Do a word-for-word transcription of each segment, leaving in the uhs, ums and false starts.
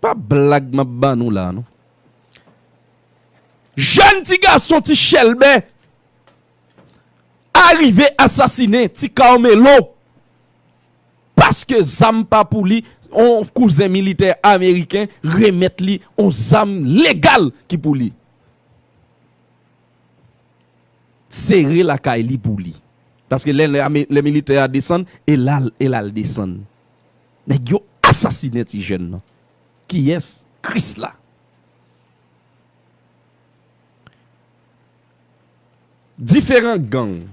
Pa blag m ap ba nou la, non. Jèn ti gason, ti chèlbè, arive asasinen ti Carmelo paske zam pa pou li, on kouzen militè ameriken remèt li on zam legal ki pou li. Sere lakay li pou li. Paske lè, lè, lè militè a desann, e l al, e l al desann. Nèg yo asasinen ti jèn nan. Kiyès? Krisla. Diferan gang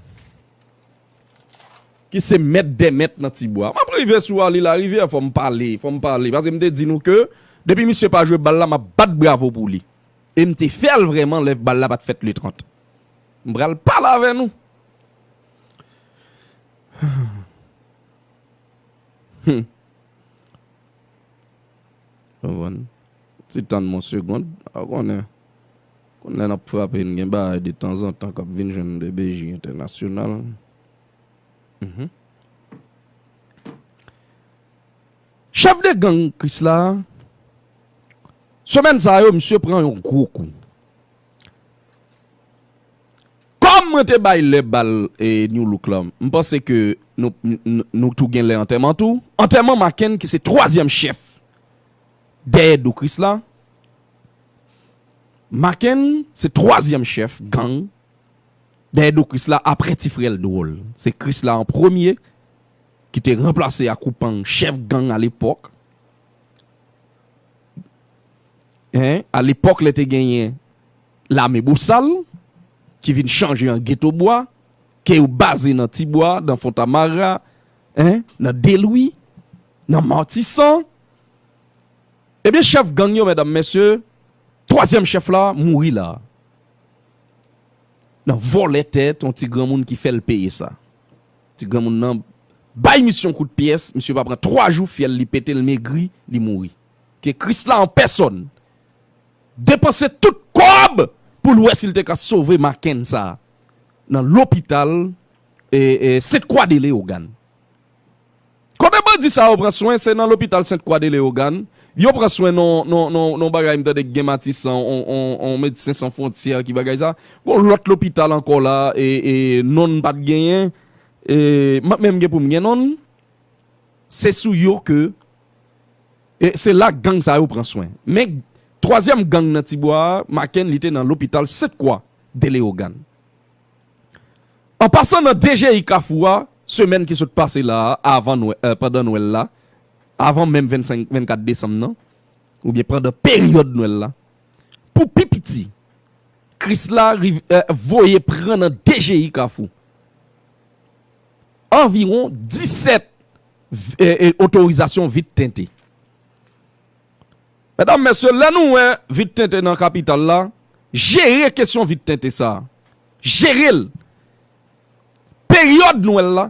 ki se mèt dè mèt nan Tibwa. M ap rive sou Ali Larivière, fò m pale, fò m pale. Paske m te di nou ke depi misye pa jwe bal la, m ap bat bravo pou li. E m te fè l vrèman lè bal la pa t fèt le trant. M pral pale avè nou. Hmm. Konprann? Ti tann m on segond, a konnen. Konn lè n ap frape, n gen bagay de tanzantan k ap vin jwenn nou de B J entènasyonal. Mhm. Chèf de gang Krisla, semèn sa yo, misye pran yon gwo kou. Kòm mwen te bay lè bal e New Look la, m panse ke nou, nou, nou tou gen lè antèman tou. Antèman Maken ki se twazyèm chèf dèyè do Krisla. Maken se twazyèm chèf gang dèyè do Krisla apre ti frè l Dwòl. Se Krisla an premye ki te ranplase Akoupang, chèf gang alepòk. Hein, alepòk lè te genyen lame Bosal, ki vin chanje an Geto Bwa, ke yo baze nan Tibwa, nan Fontamara, hein, nan Delwi, nan Matisan. Ebyen, chèf gang yo, medam, mesye, twazyèm chèf la mouri la. Nan vòlè tè, yon ti granmoun ki fè l peye sa. Ti granmoun nan bay misye yon kout pyès, misye pa pran twa jou, fyèl li pete, l megri, li mouri. Ke Krisla an pèsòn depanse tout kòb pou l wè si l te ka sove Maken sa a nan lopital, e, e, Sent Kwa de Leyogàn. Kote bandi sa yo pran swen, se nan lopital Sent Kwa de Leyogàn. Yo pran swen non, non, non, non bagay m tande k gen Matisan, on, on, on Medsen San Fwontyè ki bagay sa. Gon lòt lopital ankò la, e, e, non n pa t genyen. E, m ap menm gen pou m gen non n. Se sou yo ke, e, se la gang sa yo pran swen. Men twazyèm gang nan Tibwa a, Maken, li te nan lopital Sent Kwa de Leyogàn. An pasan nan D G I Kafou a, semèn ki sot pase la a, avan Nwè-, e, pandan Nwèl la, avan menm vennsenk, vennkat desanm nan, oubyen pandan peryòd Nwèl la, pou pi piti, Krisla riv-, e, voye pran nan D G I Kafou anviwon disèt v-, e, e, otorizasyon vit tente. Medam, mesye, lè nou wè vit tente nan kapital la, jere kesyon vit tente sa a. Jere l. Peryòd Nwèl la,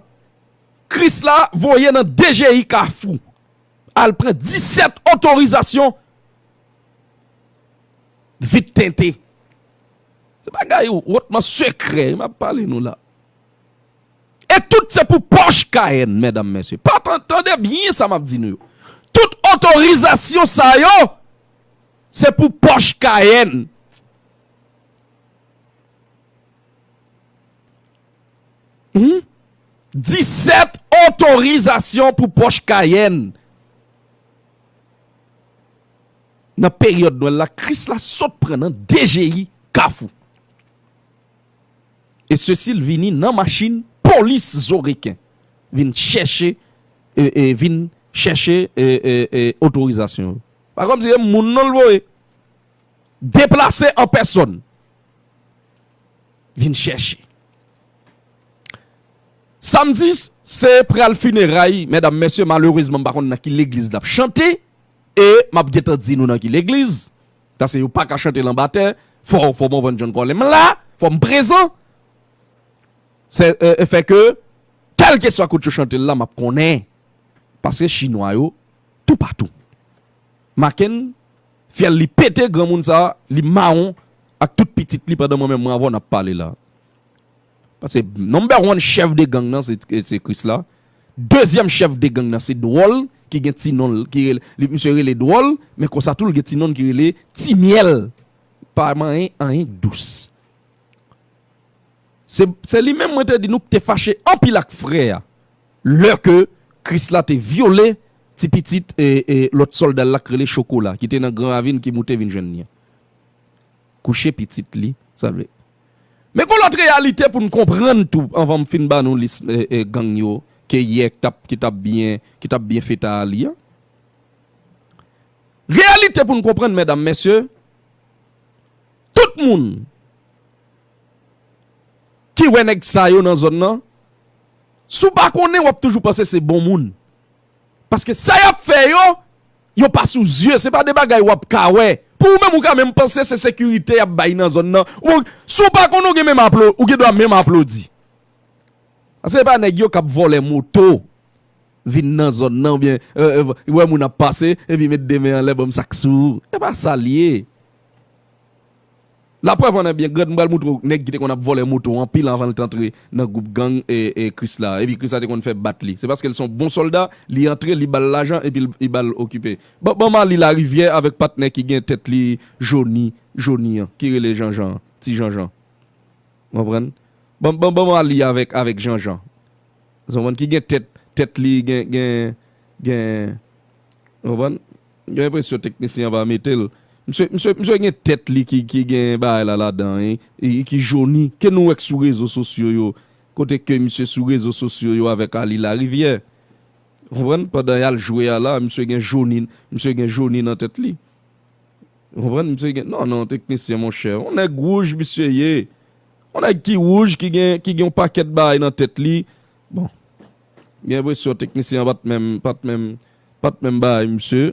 Krisla voye nan D G I Kafou al pran disèt otorizasyon vit tente. Se bagay wotman sekrè m ap pale nou la. E tout se pou pòch Kayèn, medam, mesye. Pa tan-, tande byen sa m ap di nou yo. Tout otorizasyon sa yo, se pou pòch Kayèn. Hmm? Disèt otorizasyon pou pòch Kayèn. Nan peryòd Nwèl la, Krisla sot pran nan D G I Kafou. E Cecile vini nan machin polis zo reken. Vin chèche, e, e, vin chèche, e, e, e, otorizasyon yo. Pa kòmsi se moun non l voye. Deplase an pèsòn. Vin chèche. Samdi, se pral fineray, medam, mesye, malerezman, m pa konn nan ki legliz l ap chante, e m ap gentan di nou nan ki legliz, paske yo pa ka chante l anba tè, fò, fò m vann John Colem la, fò m prezan. Se, e, e fè ke, kèlkeswa kot yo chante l la, m ap konnen. Paske chinwa yo, toupatou. Maken, fyèl li pete, granmoun sa, li mawon ak tout pitit li pandan mwen menm mwen avè w n ap pale la. Paske number one chèf de gang nan, se, se Krisla. Dezyèm chèf de gang nan, se Dwòl, ki gen ti non l, ki rele, li, misye rele dwòl, men konsa tou l gen ti non l ki rele Ti Myèl. Pa manyen anyen k dous. Se, se li menm mwen te di nou k te fache anpil ak frè a. Lè ke Krisla te vyole ti pitit e, e lòt sòlda l la k rele Chokola, ki te nan Gran Ravin, ki moute vin jwenn li an. Kouche pitit li, sa vle. Men gon lòt reyalite pou n konprann tou, anvan m fin ba nou lis e, e, gang yo, ke yè k t ap, ki t ap byen, ki t ap byen fete a li an. Reyalite pou n konprann, medam, mesye, tout moun ki wè nèg sa yo nan zòn nan, si w pa konnen, w ap toujou panse se bon moun. Paske sa y ap fè yo, yo pa sou zye, se pa de bagay w ap ka wè. Pou ou menm, ou ka menm panse se sekirite y ap bay nan zòn nan. Ou, si w pa konnen, ou gen menm aplo-, ou gen dwa menm aplodi. Paske se pa nèg yo k ap vòlè moto vin nan zòn nan, oubyen, e, e, wè moun ap pase, epi met de men anlè, ban m sa k sou ou. Se pa sa l ye. Laprèv an ebyen, Grand, m pral moutre w nèg ki te konn ap vòlè moto anpil anvan l t antre nan gwoup gang e, e Krisla. Epi Krisla te konn fè bat li. Se paske l se yon bon sòlda, li antre, li ba l lajan, epi l, li ba l okipe. Ban, ban m Ali Larivyè avèk patnè ki gen tèt li joni, joni an, ki rele Janjan, ti Janjan. Konprann? Ban, ban, ban m Ali avèk, avèk Janjan. Zanmann ki gen tèt, tèt li gen, gen, gen, konprann? Gen enpresyon teknisyen an pa mete l. Misye, misye, misye gen tèt li ki, ki gen bagay la ladan, e, e ki joni, ke nou wè k sou rezo sosyo yo, kote ke misye sou rezo sosyo yo avèk Ali Larivyè. Konprann? Pandan y al jwe a la, misye gen joni, misye gen joni nan tèt li. Ou konprann? Misye gen, non, non, teknisyen, monchè. Yon nèg wouj, misye ye. Yon nèg ki wouj, ki gen, ki gen yon pakèt bagay nan tèt li. Bon. Gen enpresyon teknisyen an pa t menm, pa t menm, pa t menm bagay, misye.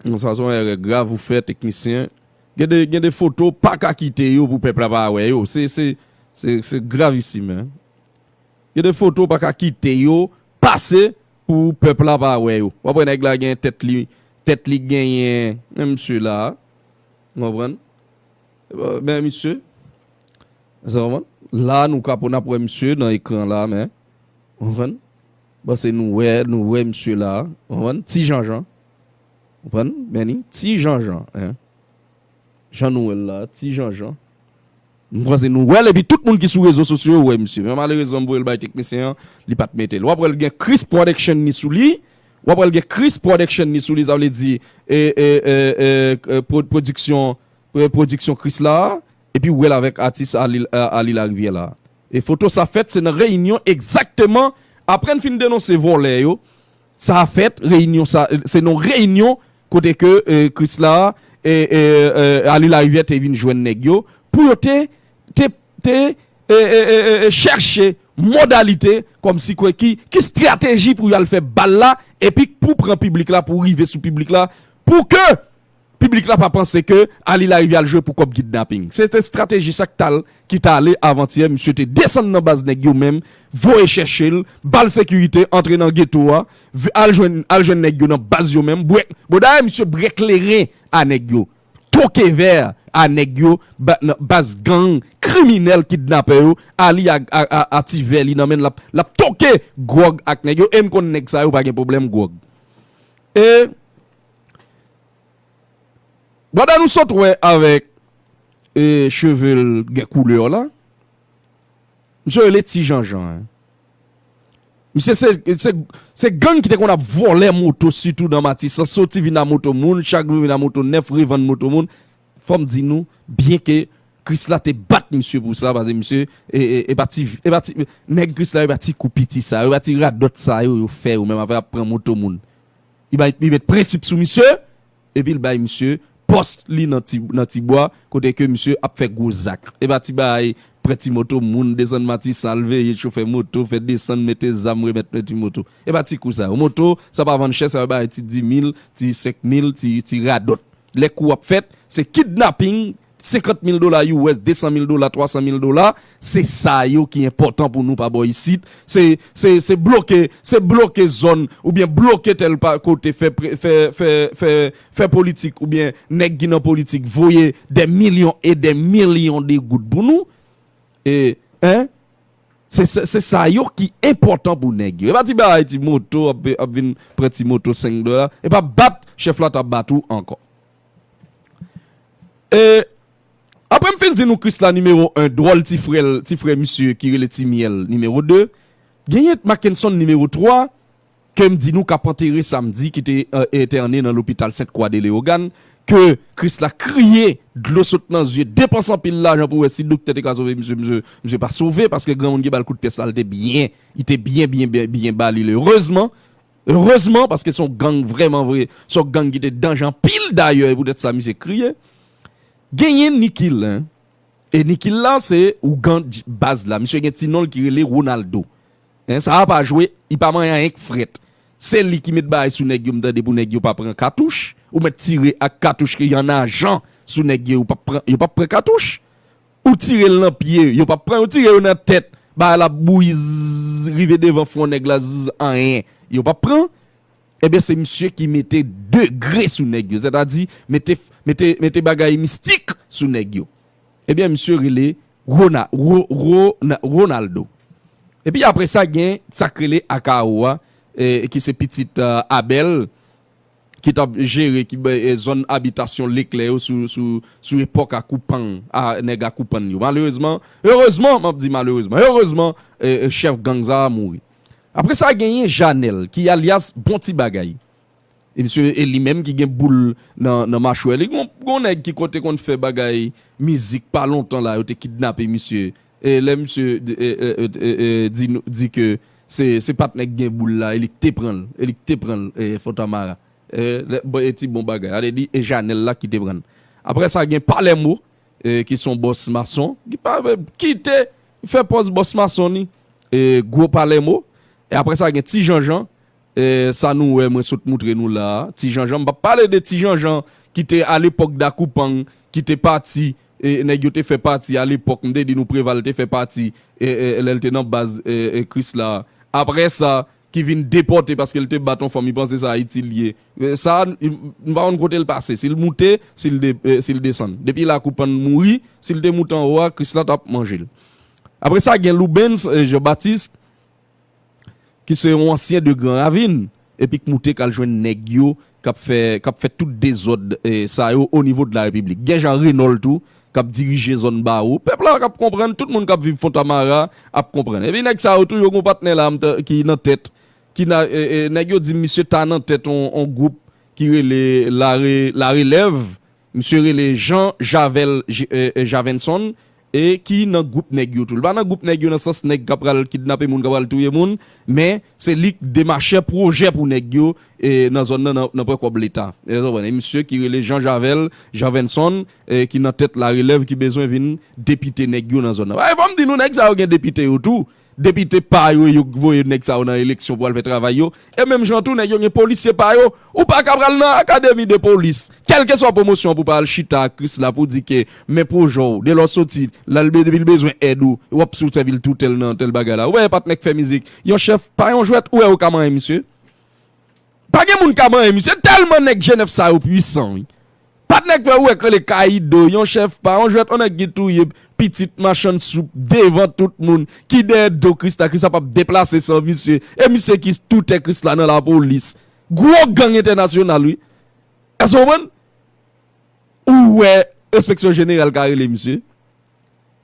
Non, sa se yon erè grav ou fè, teknisyen. Gen de, gen de foto, pa ka kite yo pou pèp la pa wè yo. Se, se, se, se gravisim, en. Gen de foto, pa ka kite yo pase pou pèp la pa wè yo. W ap wè nèg la gen tèt li, tèt li genyen, men misye la, w konprann? Men misye, sa w konprann? La, nou ka pou n ap wè misye nan ekran la, men, w konprann? Bon, se nou wè, nou wè misye la, w konprann? Ti Janjan, w konprann? Men ni, Ti Janjan, en. Jan nou wè l la, Ti Janjan. M panse nou wè l, epi tout moun ki sou rezo sosyo yo wè misye. Men malerezman, m voye l bay teknisyen an, li pa t mete l. W ap wè l gen Chris Production ni sou li. W ap wè l gen Chris Production ni sou li, sa vle di, e, e, e, e, e, pwo-, pwodiksyon, e, pwodiksyon Chris la, epi w wè l avèk atis Ali, e, Ali Larivière la. E foto sa fèt, se nan reyinyon egzakteman apre n fin denonse vòlè yo. Sa fèt, reyinyon sa, se nan reyinyon kote ke, e, Krisla, e, e, e, Ali Larivière te vin jwenn nèg yo pou yo te, te, te, e, e, e, e, e, chèche modalite kòmsi kwe ki, ki estrateji pou y al fè bal la, epi pou pran piblik la, pou rive sou piblik la, pou ke piblik la pa panse ke Ali Larivière al jwe pou kòb kidnaping. Se te estrateji sa k t al, ki t ale avantyè, misye te desann nan baz nèg yo menm, voye chèche l, ba l sekirite, antre nan geto a, v-, al jwenn, al jwenn nèg yo nan baz yo menm, bwè, bon, dayè misye bwè kleren a nèg yo, toke vè a nèg yo, ba-, nan baz gang, kriminèl, kidnapè yo, Ali a, a, a, a ti vè li nan men l, l ap, l ap toke gwòg ak nèg yo, e n konn nèg sa yo pa gen pwoblèm gwòg. E Brada nou sot wè avèk, e, cheve l gen koulè la. Misye rele Ti Janjan, en. Misye se, se, se gang ki te konn ap vòlè moto, sitou nan Matisan, soti vin a moto moun, chak jou vin a moto nèf, revann moto moun. Fò m di nou, byenke Krisla te bat misye pou sa, paske misye, e, e, e pa ti, e pa ti, nèg Krisla, e pa ti kou piti sa, e pa ti radòt sa yo, yo fè yo, menm avè ap pran moto moun. Li bay, li met prensip sou misye, epi l bay misye pòs li nan ti, nan ti bwa, kote ke misye ap fè gwo zak. E pa ti bay, pran ti moto moun, desann Matisan, al veye chofè moto, fè desann, mete zam, remèt nan ti moto. E pa ti kou sa yo. Moto, sa pa vann chè, sa yo bay ti dis mil, ti senk mil, ti, ti radòt. Lè kou ap fèt, se kidnaping, senkant mil dola U S, desan mil dola, twasan mil dola, se sa yo ki enpòtan pou nou pa bò isit. Se, se, se bloke, se bloke zòn, oubyen bloke tèl pa, kote, fè pre-, fè, fè, fè, fè politik, oubyen nèg ki nan politik, voye dè milyon e dè milyon de goud pou nou. E, en? Se, se, se sa yo ki enpòtan pou nèg yo. E pa ti bagay ti moto, ap, ap vin pran ti moto senk dola. E pa bat chèf la t ap bat ou ankò. E apre m fin di nou Krisla nimewo en, dwòl ti frè l, ti frè misye ki rele Ti Myèl nimewo de, genyen Mackenson nimewo twa, ke m di nou k ap antere samdi, ki te, e, entène nan lopital Sent Kwa de Leyogàn, ke Krisla kriye, dlo sot nan zye, depanse anpil lajan pou wè si doktè te ka sove misye, misye, misye pa sove, paske granmoun ki ba l kout pyès la, l te byen, li te byen, byen, byen, byen ba li. Erezman, erezman, paske se yon gang vrèman vre, se yon gang ki te danje anpil dayè, e poutèt sa misye kriye. Genyen Nikil, en. E Nikil la, se ougan baz la. Misye gen ti non l ki rele Ronaldo. En, sa a pa jwe, li pa manyen anyen k frèt. Se li ki met bagay sou nèg yo, m tande pou nèg yo pa pran katouch. Ou mèt tire ak katouch ki an ajan sou nèg yo, yo p ap pran, yo p ap pran katouch. Ou tire l nan pye, yo p ap pran, ou tire yo nan tèt. Bagay la ap bouyi, zzz, rive devan fwon nèg la, zzz, anyen. Yo p ap pran. Ebyen, se misye ki mete degre sou nèg yo, sètadi mete, mete, mete bagay mistik sou nèg yo. Ebyen, misye rele Rona-, Ro-, Rona-, Ronaldo. Epi apre sa, gen sa k rele Akao a, e, ki se pitit, e, Abèl, ki t ap jere ki, e, zòn abitasyon Leklè yo sou, sou, sou epòk Akoupan, a, nèg Akoupan yo. Malerezman, erezman, m ap di malerezman, erezman, e, e, chèf gang sa a mouri. Apre sa, genyen Janèl, ki alyas Bon Ti Bagay. E misye, e li menm ki gen boul nan, nan machwè li. Gon, gon nèg ki konte konn fè bagay mizik pa lontan la, yo te kidnape misye. E lè misye di, e, e, e, e, e, di, nou- di ke se, se patnè k gen boul la, e li k te pran l, e li k te pran l, e, Fontamara. E, lè, bon, e ti bon bagay. A vle di, e Janèl la ki te pran l. Apre sa, gen Palèmo, e, ki se yon bòs mason, ki pa, ki te fè pòz bòs mason ni, e, gwo Palèmo. E apre sa, gen Ti Janjan, e, sa nou wè, mwen sot moutre nou la a. Ti Janjan, m p ap pale de Ti Janjan ki te alepòk Dakoupang, ki te pati, e, nèg yo te fè pati alepòk, m te di nou Preval te fè pati, e, e, lè l te nan baz, e, e, Krisla a. Apre sa, ki vin depòte paske l te bat yon fanm, li panse se Ayiti l ye. E, sa, m, m pa konn kote l pase, si l moute, si l de-, e, si l desann. Depi Lakoupang mouri, si l te moute anwo a, Krisla t ap manje l. Apre sa, gen Loubens, e, Jean Baptiste, ki se yon ansyen de Gran Ravin, epi k moute k al jwenn nèg yo k ap fè, k ap fè tout dezòd, e, sa yo o nivo de la Repiblik. Gen Jean Renol tou, k ap dirije zòn Bawo. Pèp la k ap konprann, tout moun k ap viv Fontamara ap konprann. Epi nèg sa yo tou, yo gon patnè la m t-, ki nan tèt, ki nan, e, e, nèg yo di misye ta nan tèt on, on gwoup ki rele La Re-, La Relèv. Misye rele Jean Javel J-, e, e, Javenson, e ki nan gwoup nèg yo tou. Li pa nan gwoup nèg yo nan sans nèg k ap pral kidnape moun, k ap pral touye moun, men se li k demache pwojè pou nèg yo, e, nan zòn nan, nan, nan pran kòb Leta. E, w konprann, e misye ki rele Jean Javel Javenson, e, ki nan tèt La Relèv, ki bezwen vin depite nèg yo nan zòn nan. Bagay, fò m di nou, nèg sa yo gen depite yo tou. Depite pa yo, yo k voye nèg sa yo nan eleksyon pou al fè travay yo. E menm jan tou, nèg yo gen polisye pa yo. Ou pa ka pral nan akademi de polis, kèlkeswa pwomosyon pou pa al chita ak Krisla pou di ke men pwojè w, de lè w soti, la l be-, depi l bezwen èd ou, w ap sou sèvi l tou tèl nan tèl bagay la. Ou wè, patnè k fè mizik, yon chèf, pa yon jwèt, ou wè yo ka manyen misye. Pa gen moun ka manyen misye, tèlman nèg Jenèf sa yo pwisan, wi. Patnè k fè ou wè k rele Kayido, yon chèf pa yon jwèt, yon nèg ki touye pitit machann soup devan tout moun, ki dèyè do Krisla, Krisla p ap deplase san misye, e misye ki toutè Krisla nan lapolis. Gwo gang entènasyonal, wi. Èske w konprann? Ou wè enspeksyon jeneral ka rele misye?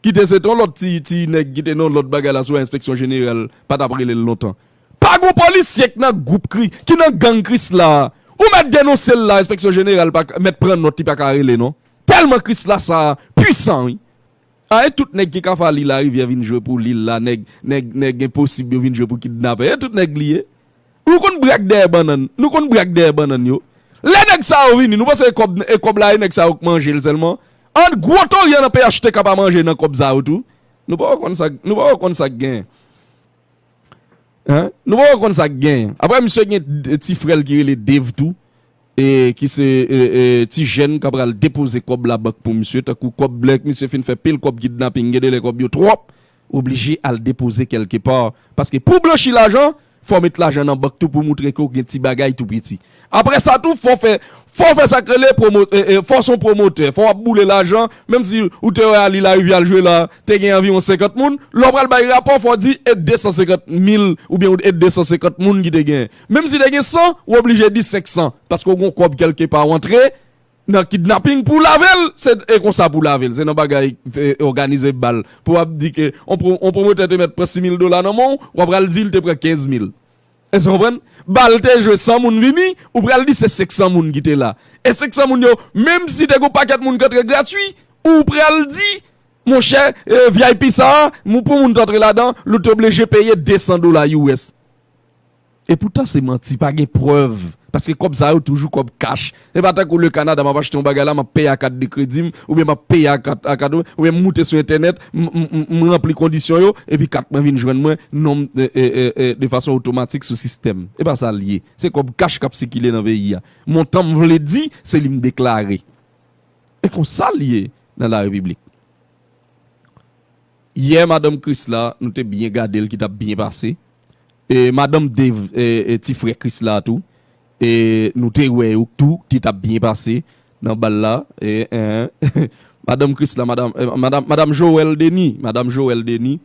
Ki te se te yon lòt ti, ti nèg ki te nan yon lòt bagay la sou enspeksyon jeneral, pa t ap rele l lontan. Pa gon polisye k nan gwoup kri, ki nan gang Krisla a. Ou mèt denonse l la, enspeksyon jeneral pa k-, mèt pran nòt, li pa ka rele non. Tèlman Krisla sa a pwisan, wi. A, e tout nèg ki ka fè li Larivyè vin jwe pou li la, nèg, nèg, nèg enposib yo vin jwe pou kidnapè. E tout nèg li ye. Nou konn brak dèyè bannann. Nou konn brak dèyè bannann yo. Lè nèg sa yo vini, nou panse e kòb, e kòb la, e nèg sa yo k manje l sèlman? An gwo toryan nan P H T K pa manje nan kòb sa yo tou. Nou poko konn sa, nou poko konn sa k genyen. Hein? Nou poko konn sa k genyen. Apre, misye gen d-, ti frè l ki rele Dave tou. E ki se, e, e, ti jèn k ap pral depoze kòb labank pou misye, tankou kòb lè misye fin fè pil kòb kidnaping, gen de lè kòb yo twòp, oblije al depoze kèlke pa. Paske pou blanchi lajan, Fò w met lajan nan bank tou pou w montre ke w gen ti bagay tou piti. Apre sa tou, fò w fè, fò w fè sa k rele pwomo-, e, e, fò w se yon pwomotè, fò w ap boule lajan, menm si ou te wè Ali Larivière al jwe la, te gen anviwon senkant moun, lè w pral bay rapò, fò w di e de san senkant mil oubyen e de san senkant moun ki te gen. Menm si te gen san, ou oblije di senk san, paske w gen yon kòb kèlke pa w antre, nan kidnaping pou lave l, se e konsa pou lave l. Se nan bagay, e, òganize bal. Pou w ap di ke on pwo-, on pwomotè te mèt pran sis mil dola nan men w, w ap pral di l te pran kenz mil. Èske w konprann? Bal te jwe, san moun vini, ou pral di se senk san moun ki te la. E senk san moun yo, menm si te gen yon pakèt moun k antre gratui, ou pral di, monchè, e, V I P sa a, mou-, pou moun t antre ladan, l te oblije peye de san dola U S. Epoutan se manti, pa gen prèv. Paske kòb sa yo toujou kòb kach. Se pa tankou le Canada, m ap achte yon bagay la, m ap peye a kat de kredi m, oubyen m ap peye a kat, a kat, oubyen m moute sou entènèt, m, m, m, m ranpli kondisyon yo, epi kat mwen vin jwenn mwen, non, e, e, e, e, de fason otomatik sou sistèm. E pa sa l ye. Se kòb kach k ap sikile nan peyi a. Montan m vle di, se li m deklare. E konsa l ye nan la repiblik. Yè, madanm Krisla, nou te byen gade l ki t ap byen pase. E madanm Dave, e, e ti frè Krisla tou. E nou te wè yo tou ki t ap byen pase nan bal la. E, en, madanm Krisla, madanm, e, madanm, madanm Joël Denis, madanm Joël Denis.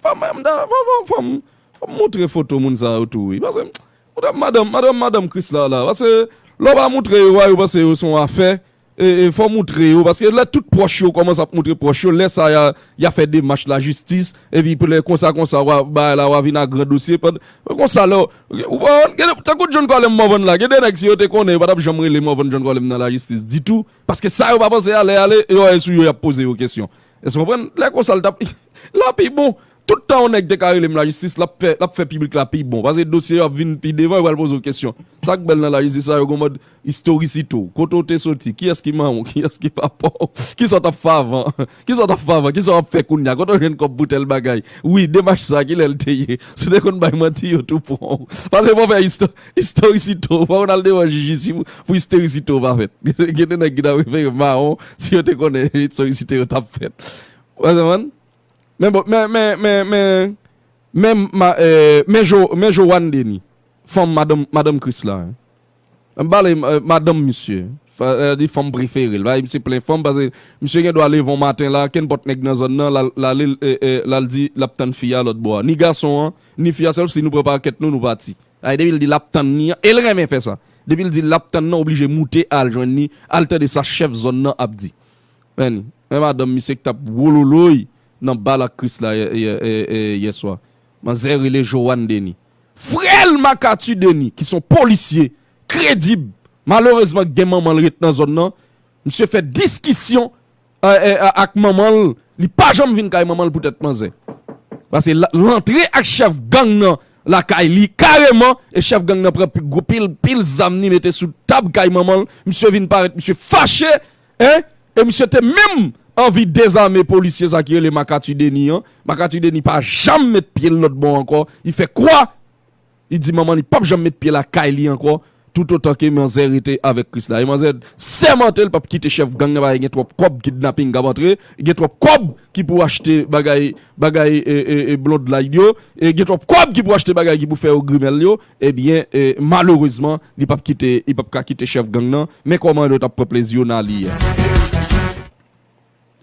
Fò m, fò m, fò m, fò m, fò m montre foto moun sa yo tou, wi. Paske, madanm, madanm, madanm Krisla la. Paske, lè w pa montre yo a, yo panse yo se yon afè. E, e, fò w montre yo, paske lè tout pwòch yo kòmanse ap montre pwòch yo, lè sa y a, y a fè demach lajistis, epi pou lè konsa, konsa, w a, bagay la, w a vin a gran dosye, pandan, konsa lè, w, w, gade, tankou John Colem Morvan la, gen de nèg si yo te konnen, yo pa t ap janm rele Morvan John Colem nan lajistis ditou, paske sa yo pa panse a, lè y ale, yo, e sou yo y ap poze yo kesyon. Èske w konprann? Lè konsa, l t ap, l ap pi bon. Tout tan yon nèg te ka rele m lajistis, l ap fè, l ap fè piblik la pi bon. Paske dosye yo ap vin pi devan, yo pral poze w kesyon. Sa k bèl nan lajistis la, yo gon mòd historicito. Kote w te soti? Kiyès ki manman w? Kiyès ki papa w? Kisa w t ap fè avan? Kisa w t ap fè avan? Kisa w ap fè kounye a? Kote w jwenn kòb pou tèl bagay? Wi, demach sa, kilè l te ye? Si w te konn bay manti, yo tou pran w. Paske fò w fè isto-, historicito. Fò w konn al devan jij isi pou, pou historicito pa fèt. Gen de nèg ki ta prefere mawon si yo te konnen historicito yo t ap fèt. Ou konprann? Men bon, men, men, men, men, men, ma, eh, men Jo, men Joanne Denis, fanm madanm, madanm Chris la, hein. M pale, eh, madanm misye. Fa-, eh, di fanm prefere l. Bagay misye plen fanm, paske misye gen dwa leve yon maten la, kenpòt nèg nan zòn nan, l al, l al, eh, eh, l al di l ap tann fi a lòt bò a. Ni gason an, ni fi a, sèl si nou pran pakèt nou, nou pati. Ay, depi l di l ap tann li an, e l renmen fè sa. Depi l di l ap tann nan, oblije moute al jwenn li, al tande sa chèf zòn nan ap di. Men, men madanm misye ki t ap wololoy nan bal ak Chris la yè, yè, yè, yè, yè swa. Manzè rele Joanne Denis. Frè l Macathuy Denis, ki se yon polisye kredib, malerezman gen manman l ret nan zòn nan, misye fè diskisyon, eh, eh, ak manman l, li pa janm vin kay manman l poutèt manzè. Paske l, l antre ak chèf gang nan lakay li kareman, e chèf gang nan pran pi gwo pil, pil zam li mete sou tab kay manman l, misye vin parèt, misye fache, en, e misye te menm anvi dezame polisye sa ki rele Macathuy Denis an. Macathuy Denis pa janm met pye l lòt bò ankò, li fè kwa, li di manman li p ap janm met pye lakay li ankò, toutotan ke manzè rete avèk Chris la. E manzè sèmante l p ap kite chèf gang nan, paske gen twòp kòb kidnaping k ap antre, gen twòp kòb ki pou achte bagay, bagay, e, e, e, blond la yo, e gen twòp kòb ki pou achte bagay ki pou fè yo grimèl yo, ebyen, e, malerezman, li p ap kite, li p ap ka kite chèf gang nan. Men kòman yo t ap pran plezi yo nan li a.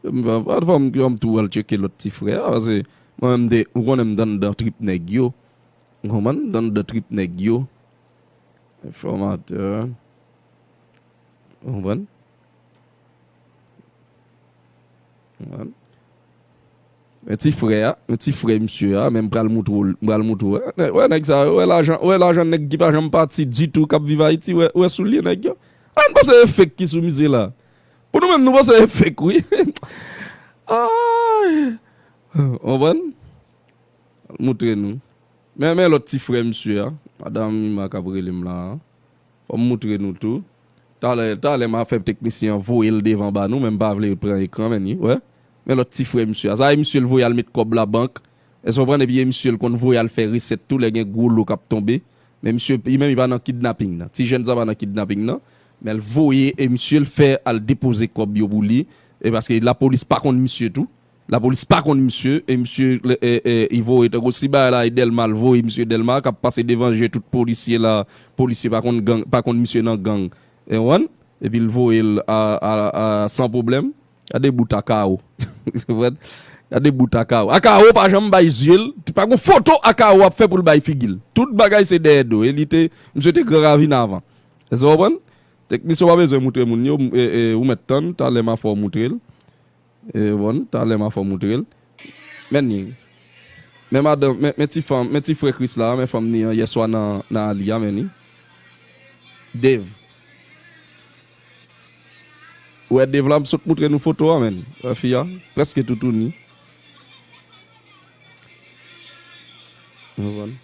M va, va, va, m, m tou al tcheke lòt ti frè a, paske mwen menm de, ou konnen m t anndan trip nèg yo. Ou konprann? M t anndan trip nèg yo. Enfòmatè. Ou konprann? Ou konprann? Men ti frè a, men ti frè misye a, men m pral moutre w, m pral moutre w. Wè, wè nèg sa yo, wè lajan, wè lajan nèg ki pa janm pati ditou k ap viv Ayiti, wè, wè soulye nèg yo. Ann panse e fake ki sou misye la. Pou nou menm, nou panse e fake, wi. Ay. Ou konprann? Moutre nou. Men, men lòt ti frè misye a. Madanm Mima k ap rele m la a. Fò m moutre nou tou. Talè, talè m a fè teknisyen an voye l devan ba nou, men m pa vle pran ekran, men ni, wè. Men lòt ti frè misye a. Sa e misye l voye al met kòb labank. Èske w konprann? Epi e misye l konn voye al fè resèt tou lè gen gwo lo k ap tonbe. Men misye, li menm, li pa nan kidnaping nan. Ti jèn sa pa nan kidnaping nan. Men l voye e misye l fè al depoze kòb yo pou li. E paske lapolis pa konn misye tou. Lapolis pa konn misye, e misye, e, e, e, li voye, tankou si bagay la e Dèlma, l voye misye Dèlma, k ap pase devan je tout polisye la, polisye pa konn gang, pa konn misye nan gang. E wan? Epi l voye l a, a, a, san pwoblèm. Gade bout Akao. Gade bout Akao. Akao pa janm bay zye l, pa gon foto Akao ap fè pou l bay figi l. Tout bagay se dèyè do. E li te, misye te gran ravin avan. Èske w konprann? Teknisyen w pa bezwen moutre moun yo, e, e, ou mèt tann, talè m a fè w moutre l. E, bon, talè m a fè w moutre l. Men ni. Men madanm, men, men ti fanm, men ti frè Chris la, men fanm ni an yèswa nan, nan ali a, men ni. Dave. Ou wè Dave la, m sot moutre nou foto a, men. Wè fi a, prèske toutouni. Ou konprann?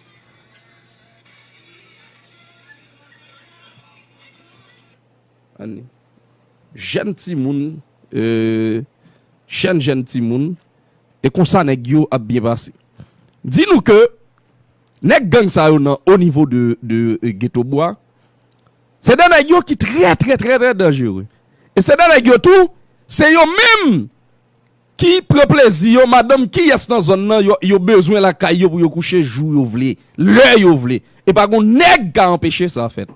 Ann. Jèn timoun, e, jèn, jèn timoun, e konsa nèg yo ap byen pase. Di nou ke nèg gang sa yo nan o nivo de, de, e, Geto Bwa, se de nèg yo ki trè, trè, trè, trè danjere. E se de nèg yo tou, se yo menm ki pran plezi yo, madanm kiyès nan zòn nan, yo, yo bezwen lakay yo pou yo kouche jou yo vle, lè yo vle. E pa gon nèg ka anpeche sa fèt.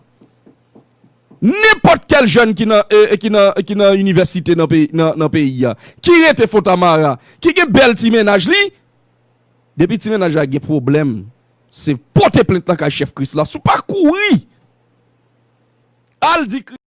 Nenpòt kèl jèn ki nan, e, e, ki nan, ki nan inivèsite nan peyi, nan, nan peyi a, ki rete Fontamara, ki gen bèl ti mennaj li, depi ti mennaj la gen pwoblèm, se pote plent nan kay chèf Chris la. Si w pa kouri, al di Chris